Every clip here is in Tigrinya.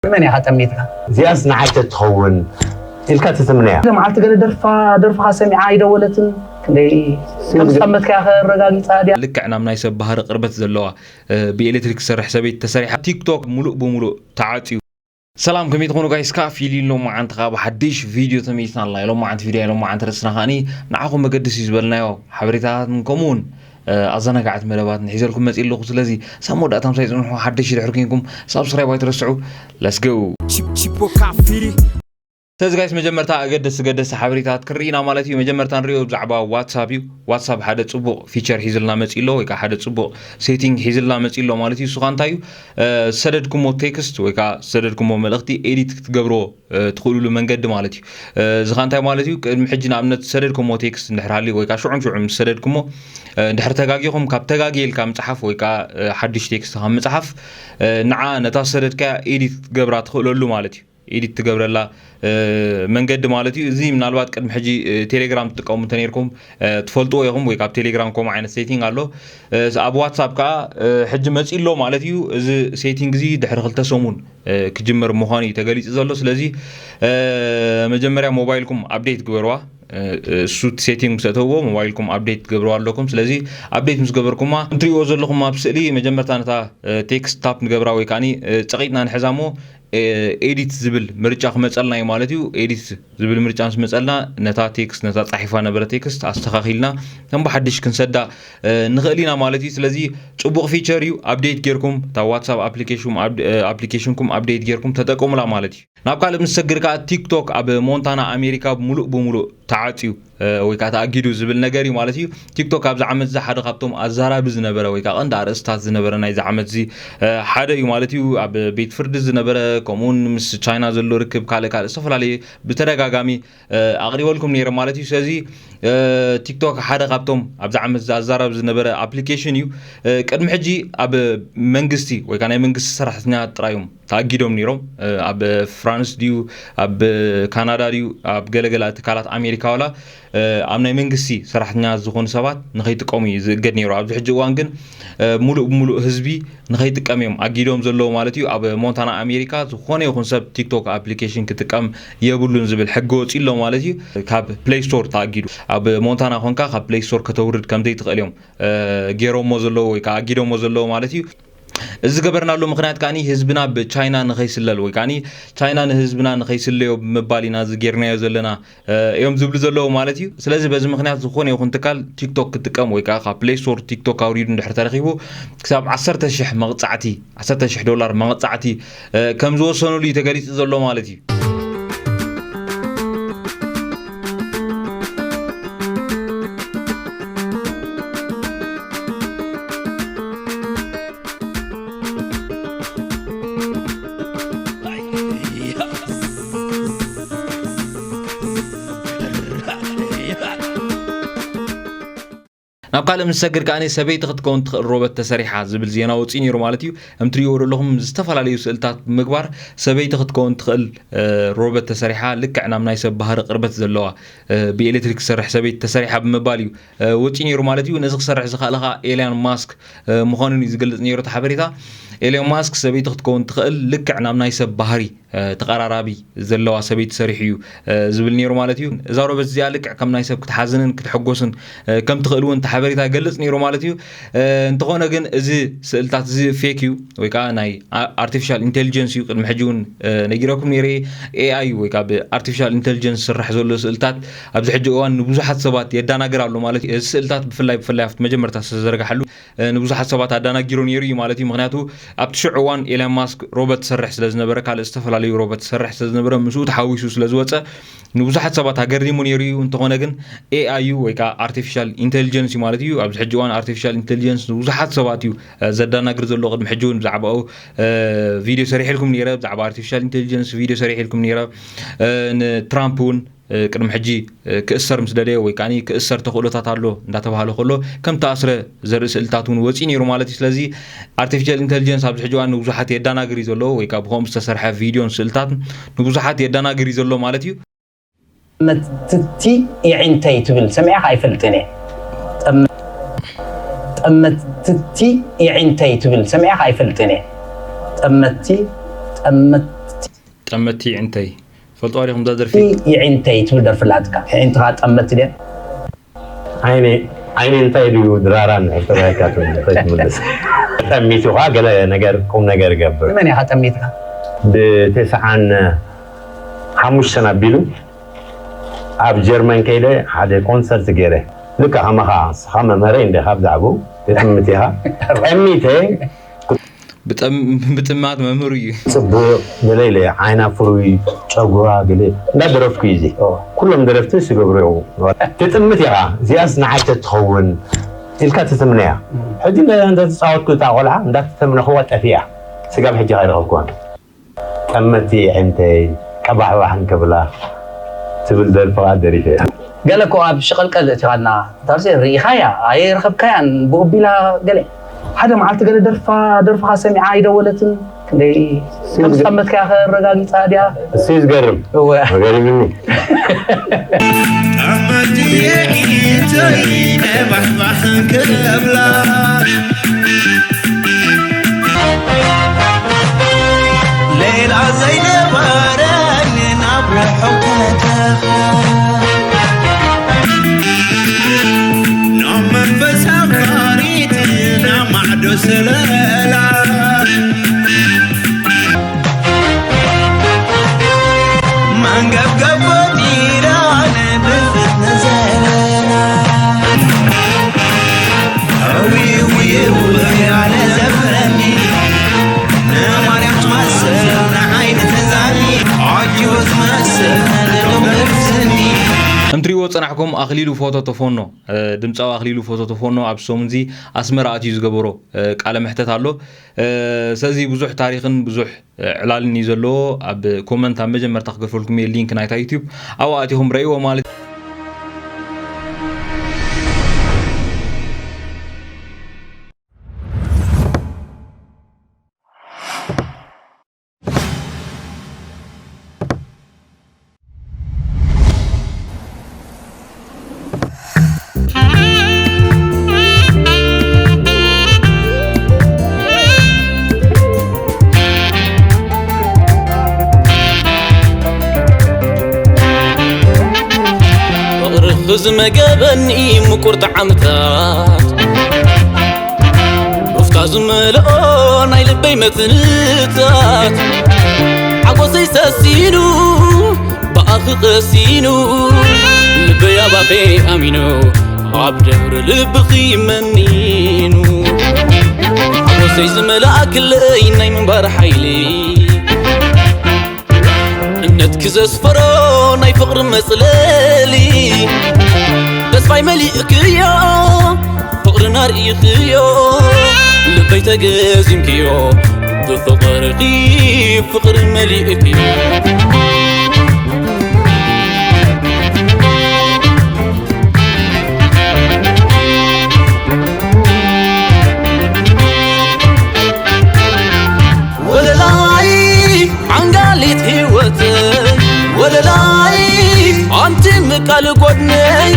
መን ኢኻ ጠሚትካ? እዚኣስ ንዓይ ተትኸውን ኢልካ ትትምነያ። ገለ መዓልቲ ገለ ደርፋ ደርፍኻ ሰሚዓ ኣይደወለትን? ክንደይ ከም ዝጠመትካ ከረጋጊጻ ድያ? ልክዕ ናብ ናይ ሰብ ባህሪ ቅርበት ዘለዋ ብኤሌክትሪክ ትሰርሕ ሰበይቲ ተሰሪሓ ቲክቶክ ሙሉእ ብሙሉእ ተዓጽዩ። ሰላም ከመይ ትኾኑ ጋይስ? ከኣ ፊሊ ሎማዓንቲ ከኣ ብሓድሽ ቪድዮ ተመሊስና ኣለና። ሎማዓንቲ ቪድዮ ሎማዓንቲ ርእስና ከኣኒ ንዓኹም መገድስ እዩ ዝበልናዮ ሓበሬታታትን ከምኡ እውን ኣዘናጋዕቲ መደባትን ሒዘልኩም መፂእ ኣለኹ። ስለዚ ሳብ መወዳእታ ምሳይ ፅንሑ። ሓደሽ ድሕሪ ኮንኩም ሳብስክራይብ ኣይትረስዑ። Let's go። ስለዚ ጋይስ መጀመርታ ኣገደስቲ ገደስቲ ሓበሬታት ክርኢና ማለት እዩ። መጀመርታ ንሪኦ ብዛዕባ ዋትሳፕ እዩ። ዋትሳፕ ሓደ ፅቡቕ ፊቸር ሒዝልና መፂእ ኣሎ ወይ ከዓ ሓደ ፅቡቕ ሴቲንግ ሒዝልና መፂእ ኣሎ ማለት እዩ። እሱ ከዓ እንታይ እዩ? ዝሰደድኩሞ ቴክስት ወይ ከዓ ዝሰደድኩሞ መልእኽቲ ኤዲት ክትገብርዎ ትኽእሉሉ መንገዲ ማለት እዩ። እዚ ከዓ እንታይ ማለት እዩ? ቅድሚ ሕጂ ንኣብነት ዝሰደድኩሞ ቴክስት እንድሕር ሃልዩ ወይ ከዓ ሽዑን ሽዑን ምስ ሰደድኩሞ እንድሕር ተጋጊኹም ካብ ተጋግየ ኢልካ ምፅሓፍ ወይ ከዓ ሓድሽ ቴክስት ካብ ምፅሓፍ ንዓ ነታ ዝሰደድካያ ኤዲት ክትገብራ ትኽእለሉ ማለት እዩ። ኤዲት ትገብረላ መንገዲ ማለት እዩ። እዚ ምናልባት ቅድሚ ሕጂ ቴሌግራም ትጥቀሙ እንተነይርኩም ትፈልጥዎ ኢኹም ወይ ካብ ቴሌግራም ከምኡ ዓይነት ሴቲንግ ኣሎ። ኣብ ዋትሳፕ ከዓ ሕጂ መፂእ ኣሎ ማለት እዩ። እዚ ሴቲንግ እዚ ድሕሪ ክልተ ሰሙን ክጅምር ምዃኑ እዩ ተገሊፁ ዘሎ። ስለዚ መጀመርያ ሞባይልኩም ኣፕዴት ግበርዋ። እሱ ሴቲንግ ምስ ኣተውዎ ሞባይልኩም ኣፕዴት ትገብርዋ ኣለኩም። ስለዚ ኣፕዴት ምስ ገበርኩማ እንትሪእዎ ዘለኹም ኣብ ስእሊ መጀመርታ ነታ ቴክስት ታፕ ንገብራ ወይ ከዓ ፀቂጥና ንሕዛ እሞ ኤዲት ዝብል ምርጫ ክመፀልና እዩ ማለት እዩ። ኤዲት ዝብል ምርጫ ምስ መፀልና ነታ ቴክስት ነታ ፃሒፋ ነበረ ቴክስት ኣስተኻኺልና ከም ብሓድሽ ክንሰዳ ንኽእል ኢና ማለት እዩ። ስለዚ ፅቡቕ ፊቸር እዩ። ኣፕዴት ጌርኩም እታ ዋትሳፕ ኣፕሊኬሽንኩም ኣፕዴት ጌርኩም ተጠቀሙላ ማለት እዩ። ናብ ካልእ ምስ ሰግር ከዓ ቲክቶክ ኣብ ሞንታና ኣሜሪካ ሙሉእ ብሙሉእ ተዓፅዩ ወይ ከዓ ተኣጊዱ ዝብል ነገር እዩ ማለት እዩ። ቲክቶክ ኣብዚ ዓመት እዚ ሓደ ካብቶም ኣዛራቢ ዝነበረ ወይ ከዓ ቀንዲ ኣርእስታት ዝነበረ ናይዚ ዓመት እዚ ሓደ እዩ ማለት እዩ። ኣብ ቤት ፍርዲ ዝነበረ ከምኡውን ምስ ቻይና ዘሎ ርክብ ካልእ ካልእ ዝተፈላለዩ ብተደጋጋሚ ኣቕሪበልኩም ነይረ ማለት እዩ። ስለዚ ቲክቶክ ሓደ ካብቶም ኣብዚ ዓመት እዚ ኣዛራቢ ዝነበረ ኣፕሊኬሽን እዩ። ቅድሚ ሕጂ ኣብ መንግስቲ ወይ ከዓ ናይ መንግስቲ ሰራሕተኛ ጥራይ እዮም ተኣጊዶም ነይሮም። ኣብ ፍራንስ ድዩ ኣብ ካናዳ ድዩ ኣብ ገለገለ ትካላት ኣሜሪካ ዋላ ኣብ ናይ መንግስቲ ሰራሕተኛ ዝኾኑ ሰባት ንኸይጥቀሙ እዩ ዝእገድ ነይሩ። ኣብዚ ሕጂ እዋን ግን ሙሉእ ብሙሉእ ህዝቢ ንኸይጥቀም እዮም ኣጊዶም ዘለዉ ማለት እዩ። ኣብ ሞንታና ኣሜሪካ ዝኾነ ይኹን ሰብ ቲክቶክ ኣፕሊኬሽን ክጥቀም የብሉን ዝብል ሕጊ ወፂኡ ኣሎ ማለት እዩ። ካብ ፕሌይ ስቶር ተኣጊዱ ኣብ ሞንታና ኮንካ ካብ ፕሌይ ስቶር ከተውርድ ከምዘይትኽእል እዮም ገይሮሞ ዘለዉ ወይ ከዓ ኣጊዶሞ ዘለዉ ማለት እዩ። እዚ ዝገበርናሉ ምኽንያት ከኣ ህዝብና ብቻይና ንኸይስለል ወይ ከኣ ቻይና ንህዝብና ንኸይስለዮ ብምባል ኢና እዚ ጌርናዮ ዘለና እዮም ዝብሉ ዘለዉ ማለት እዩ። ስለዚ በዚ ምኽንያት ዝኾነ ይኹን ትካል ቲክቶክ ክጥቀም ወይ ከዓ ካብ ፕሌይ ስቶር ቲክቶክ ኣውሪዱ እንድሕር ተረኺቡ ክሳብ ዓሰርተ ሽሕ መቕፃዕቲ ዓሰርተ ሽሕ ዶላር መቕፃዕቲ ከም ዝወሰኑሉ እዩ ተገሊፁ ዘሎ ማለት እዩ። ናብ ካልእ ምስ ሰግር ከኣ ሰበይቲ ክትከውን ትኽእል ሮበት ተሰሪሓ ዝብል ዜና ወፂኡ ነይሩ ማለት እዩ። ከም ትሪእዎ ዘለኹም ዝተፈላለዩ ስእልታት ብምግባር ሰበይቲ ክትከውን ትኽእል ሮበት ተሰሪሓ ልክዕ ናብ ናይ ሰብ ባህሪ ቅርበት ዘለዋ ብኤሌክትሪክ ትሰርሕ ሰበይቲ ተሰሪሓ ብምባል እዩ ወፂኡ ነይሩ ማለት እዩ። ነዚ ክሰርሕ ዝኽኣለ ከዓ ኤልያን ማስክ ምዃኑን እዩ ዝገልፅ ነይሩ እቲ ሓበሬታ። ኤልያን ማስክ ሰበይቲ ክትከውን ትኽእል ልክዕ ናብ ናይ ሰብ ባህሪ ተቐራራቢ ዘለዋ ሰበይቲ ሰሪሑ እዩ ዝብል ነይሩ ማለት እዩ። እዛ ሮበት እዚኣ ልክዕ ከም ናይ ሰብ ክትሓዝንን ክትሕጎስን ከም ትኽእል እውን እቲ ሓበሬታ ይገልጽ ነይሩ ማለት እዩ። እንተኾነ ግን እዚ ስእልታት እዚ ፌክ እዩ ወይ ከዓ ናይ ኣርቲፊሻል ኢንቴሊጀንስ እዩ። ቅድሚ ሕጂ እውን ነጊረኩም ነይረ። ኤኣይ ወይ ከዓ ብኣርቲፊሻል ኢንቴሊጀንስ ዝስራሕ ዘሎ ስእልታት ኣብዚ ሕጂ እዋን ንብዙሓት ሰባት የዳናግር ኣሎ ማለት እዩ። እዚ ስእልታት ብፍላይ ብፍላይ ኣብቲ መጀመርታ ዝተዘርግሓሉ ንብዙሓት ሰባት ኣዳናጊሩ ነይሩ እዩ ማለት እዩ። ምክንያቱ ኣብቲ ሽዑ እዋን ኤለን ማስክ ሮበት ትሰርሕ ስለ ዝነበረ ካልእ ዝተፈላለዩ ሮበት ትሰርሕ ስለ ዝነበረ ምስኡ ተሓዊሱ ስለ ዝወፀ ንብዙሓት ሰባት ኣገሪሙ ነይሩ እዩ። እንተኾነ ግን ኤኣይ እዩ ወይ ከዓ ኣርቲፊሻል ኢንቴሊጀንስ እዩ ማለት እዩ። ኣብዚ ሕጂ እዋን ኣርቲፊሻል ኢንቴሊጀንስ ንብዙሓት ሰባት እዩ ዘዳናግር ዘሎ። ቅድሚ ሕጂ እውን ብዛዕባኡ ቪድዮ ሰሪሕልኩም ነይረ። ብዛዕባ ኣርቲፊሻል ኢንቴሊጀንስ ቪድዮ ሰሪሕልኩም ነይረ። ንትራምፕ እውን ቅድሚ ሕጂ ክእሰር ምስ ደለየ ወይ ከዓ ክእሰር ተኽእሎታት ኣሎ እንዳተባሃለ ከሎ ከም ተኣስረ ዘርኢ ስእልታት እውን ወፂኡ ነይሩ ማለት እዩ። ስለዚ ኣርቲፊሻል ኢንቴሊጀንስ ኣብዚ ሕጂ እዋን ንብዙሓት የዳናግር እዩ ዘሎ ወይ ከዓ ብከምኡ ዝተሰርሐ ቪድዮን ስእልታት ንብዙሓት የዳናግር እዩ ዘሎ ማለት እዩ። ጠመትቲ የዒንተይ ትብል ሰሚዐኻ ኣይፈልጥን እየ። ጠመትቲ የዒንተይ ትብል ሰሚዐኻ ኣይፈልጥን እየ። ጠመትቲ ጠመት ጠመቲ ይዕንተይ። ፈልጥዋ ዲኹም እዛ ደርፊ? ይዕንተይ ትብል ደርፊ ኣላትካ። ይዕንትኻ ጠመቲ ድያ? ዓይነ ዓይነ እንታይ ድዩ ድራራ ንሕቶ ናይካ ትምልስ። ጠሚቱ ኸዓ ገለ ነገር ቁም ነገር ይገብር። ንመን ኢኻ ጠሚትካ? ብተስዓን ሓሙሽተን ኣቢሉ ኣብ ጀርመን ከይደ ሓደ ኮንሰርት ገይረ። ልካ ከማኻ ንስኻ መምህረይ እንዲኻ ብዛዕባኡ ትጥምት ኢኻ። ጠሚተ ብጥማት መምህሩ እዩ። ጽቡቕ ገለ ኢለ ዓይና ፍሩይ ጨጉራ ገለ እንዳደረፍኩ እዩ እዚ ኩሎም ደረፍቲ ዝገብሩ እዮም። ትጥምት ኢኻ እዚኣስ ንዓይ ተትኸውን ኢልካ ትትምነያ። ሕጂ እንዳተጻወትኩ እታ ቆልዓ እንዳተተምነኽዋ ጠፊኣ። ስጋብ ሕጂ ከይረኸብኩዋን። ጠመቲ ዕንተይ ቀባሕባሕ እንከብላ ትብል ደርፊ ከኣ ደሪፈ እየ። ገለ እኮ ኣብ ሽቐልቀል እቲኻና ታርሴ ርኢኻያ ኣይረኸብካያን ብኡቢላ ገለ ሓደ መዓልቲ ገለ ደርፋ ደርፍኻ ሰሚዓ ኣይደወለትን ክንደይ ከም ዝጠመትካያ ከረጋጊፃ ድያ እሱ እዩ ዝገርም እወ ገሪምኒ ጠመቲ ዕንተይ ቀባሕባሕ እንከብላ ሌላ ዘይነበረን ናብ ርሑቕ ከተኻ ናብ መንፈስ ኣፍቃሪት ናብ ማዕዶ ሰለላ መንገብገብ ፈጢራ ንብዝሕ ንዘለና ከምትሪእዎ ጸናሕኩም ኣኽሊሉ ፎቶ ተፎኖ ድምፃዊ ኣኽሊሉ ፎቶ ተፎኖ ኣብ ሰሙንዚ ኣስመራ ኣትዩ ዝገበሮ ቃለ መሕተት ኣሎ። ስለዚ ብዙሕ ታሪኽን ብዙሕ ዕላልን እዩ ዘለዎ። ኣብ ኮመንት ኣብ መጀመርታ ክገድፈልኩም እየ ሊንክ ናይታ ዩቲዩብ ኣብኡ ኣቲኹም ረእይዎ ማለት እዩ። ዝመገበኒ ምቁር ጣዕምታት ሩፍታ ዝመልኦ ናይ ልበይ መትንታት ሓጎሰይ ሰሲኑ ብኣኺ ቀሲኑ ልበይ ኣባኺ ኣሚኑ ኣብ ደብሪ ልብኺ መኒኑ ሓጎሰይ ዝመልኣክለይ ናይ ምንባር ሓይሊ እምነትኪ ዘስፈሮ ናይ ፍቕሪ መጽለሊ ተስፋይ መሊእክዮ ፍቕርና ርኢኽዮ ልበይ ተገዚምክዮ ብፍቕርኺ ፍቕሪ መሊእክዮ ወለላይ ዓንጋሊት ህይወተይ ወለላይ ኣንቲ ምቃል ጎድነይ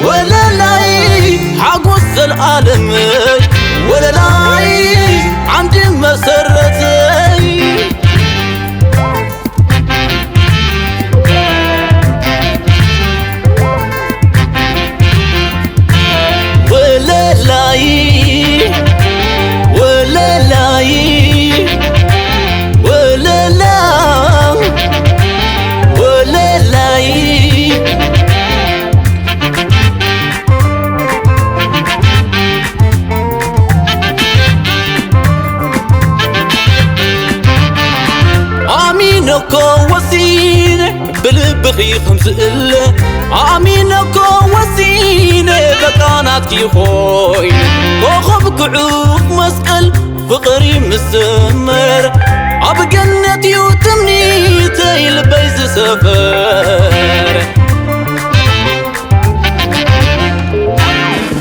ወለላይ ሓጎስ ዘልኣለመይ ወለላይ ዓንዲ መሰረተይ ወለላይ ወለላይ ወለላ ወለላይ ኣሚነኮ ወሲነ ብልብኺ ከም ዝእለ ኣሚነኮ ወሲነ በቃ ናትኪ ኮይነ ኮኸብ ክዑፍ መስቀል ፍቕሪ ምስ ዘመረ ኣብ ገነት እዩ ትምኒተይ ልበይ ዝሰፈረ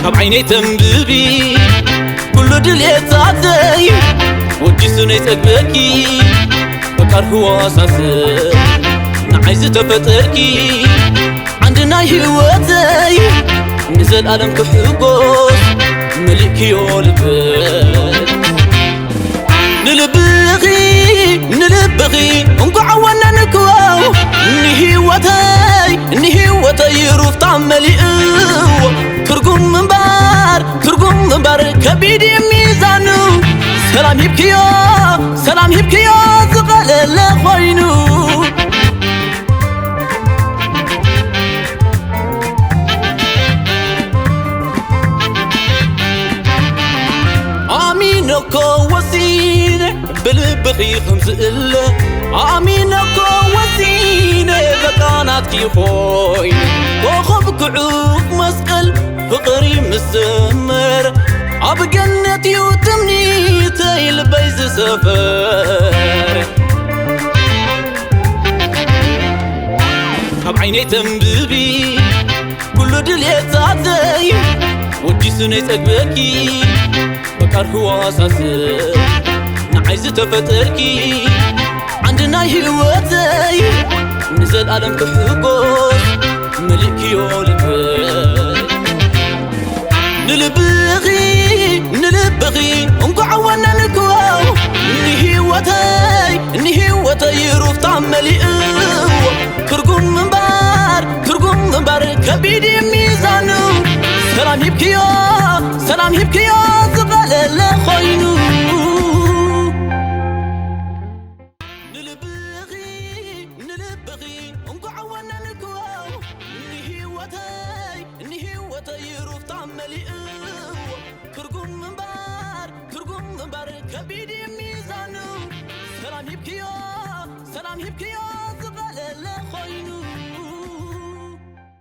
ካብ ዓይነይ ተንብቢ ኩሉ ድልየታተይ ወዲሱ ነይጸግበኪ ፈቃር ህዋሳት ንዓይ ዝተፈጠርኪ ዓንዲ ናይ ህይወተይ ንዘልኣለም ክሕጎስ መሊእክዮ ልበይ ንልብኺ ንልብኺ እንኳዕ ወነን ክወው ንህይወተይ ንህይወተይ ሩፍታ መሊእዎ ትርጉም ምንባር ትርጉም ምንባር ከቢድ እዩ ሚዛኑ ሰላም ሂብክዮ ሰላም ሂብክዮ ዝቐለለ ኮይኑ ኣሚነኮ ወሲነ ብልብኺ ከም ዝእለ ኣሚነ እኮ ወሲነ በቃ ናትኪ ኮይነ ኮኸብ ክዑፍ መስቀል ፍቕሪ ምስ ዘመረ ኣብ ገነት እዩ ትምኒተይ ልበይ ዝሰፈረ ካብ ዓይነይ ተንብቢ ኩሉ ድልየታተይ ወዲሱ ነይ ጸግበኪ በቃር ህዋሳት ንዓይ ዝተፈጠርኪ ዓንዲ ናይ ህይወተይ ንዘልኣለም ክሕጎስ መሊእክዮ ልበይ ንልብኺ ንልብኺ እንኳዕ ወነንክዎ ንህይወተይ ንህይወተይ ሩፍታ መሊእዎ ትርጉም ምንባር ትርጉም ምንባር ከቢድ እዩ ሚዛኑ ሰላም ሂብክዮ ሰላም ሂብክዮ ዝቐለለ ኮይኑ ንልብኺ ንልብኺ እንኳዕ ወነንክዎ ንህይወተይ ንህይወተይ ሩፍታ መሊእዎ ትርጉም ምንባር ትርጉም ምንባር ከቢድ እዩ ሚዛኑ ሰላም ሂብክዮ ሰላም ሂብክዮ ዝቐለለ ኮይኑ